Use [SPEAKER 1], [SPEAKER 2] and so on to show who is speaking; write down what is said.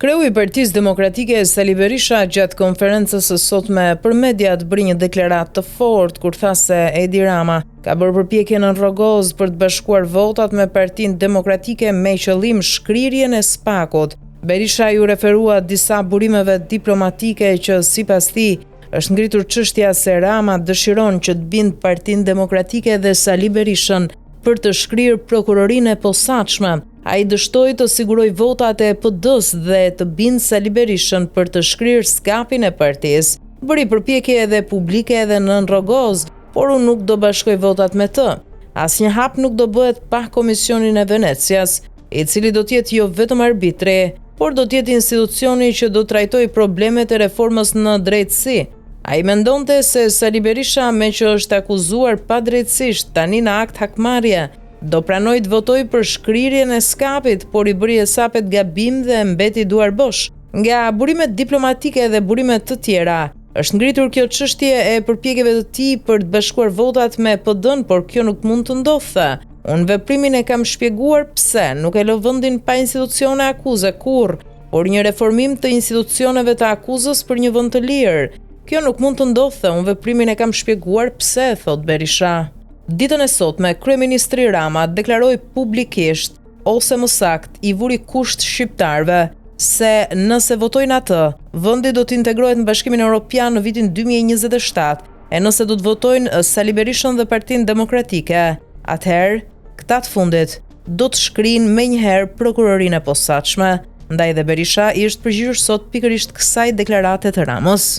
[SPEAKER 1] Kreu i Partisë Demokratike Sali Berisha gjatë konferencës së sotme për mediat bëri një deklaratë të fortë kur tha se Edi Rama ka bërë përpjekje në rrogoz për të bashkuar votat me Partinë Demokratike me qëllim shkrirjen e SPAK-ut. Berisha iu referua disa burimeve diplomatike që sipas tij është ngritur çështja se Rama dëshiron që të bindë Partinë Demokratike dhe Sali Berishën për të shkrirë prokurorinë e posaçme. Ai dështoi të sigurojë votat e PD-së dhe të bindë Sali Berishën për të shkrirë skapin e partisë. Bëri përpjekje edhe publike edhe nën rrogoz, por unë nuk do bashkoj votat me të. Asnjë hap nuk do bëhet pa Komisionin e Venecias, i cili do të jetë jo vetëm arbitri, por do të jetë institucioni që do trajtojë problemet e reformës në drejtësi. Ai mendonte se Sali Berisha, meqë është akuzuar padrejtësisht tani në akt hakmarrje, do pranojë të votojë për shkrirjen e skapit, por i bëri hesapet gabim dhe mbeti duarbosh. Nga burimet diplomatike dhe burime të tjera, është ngritur kjo çështje e përpjekjeve të tij për të bashkuar votat me PD-në, por kjo nuk mund të ndodhte. Unë veprimin e kam shpjeguar pse, nuk e lë vendin pa institucione akuze kurrë, por një reformim të institucioneve të akuzës për një vend të lirë. Kjo nuk mund të ndodhte, unë veprimin e kam shpjeguar pse, thotë Berisha. Ditën e sotme, kryeministri Rama deklaroi publikisht, ose më saktë, i vuri kusht shqiptarëve, se nëse votojnë atë, vendi do të integrohet në Bashkimin Europian në vitin 2027, e nëse do të votojnë Sali Berishën dhe Partinë Demokratike, atëherë, këta të fundit do të shkrijnë menjëherë prokurorinë e posaçme. Ndaj dhe Berisha i është përgjigjur sot pikërisht kësaj deklarate të Ramës.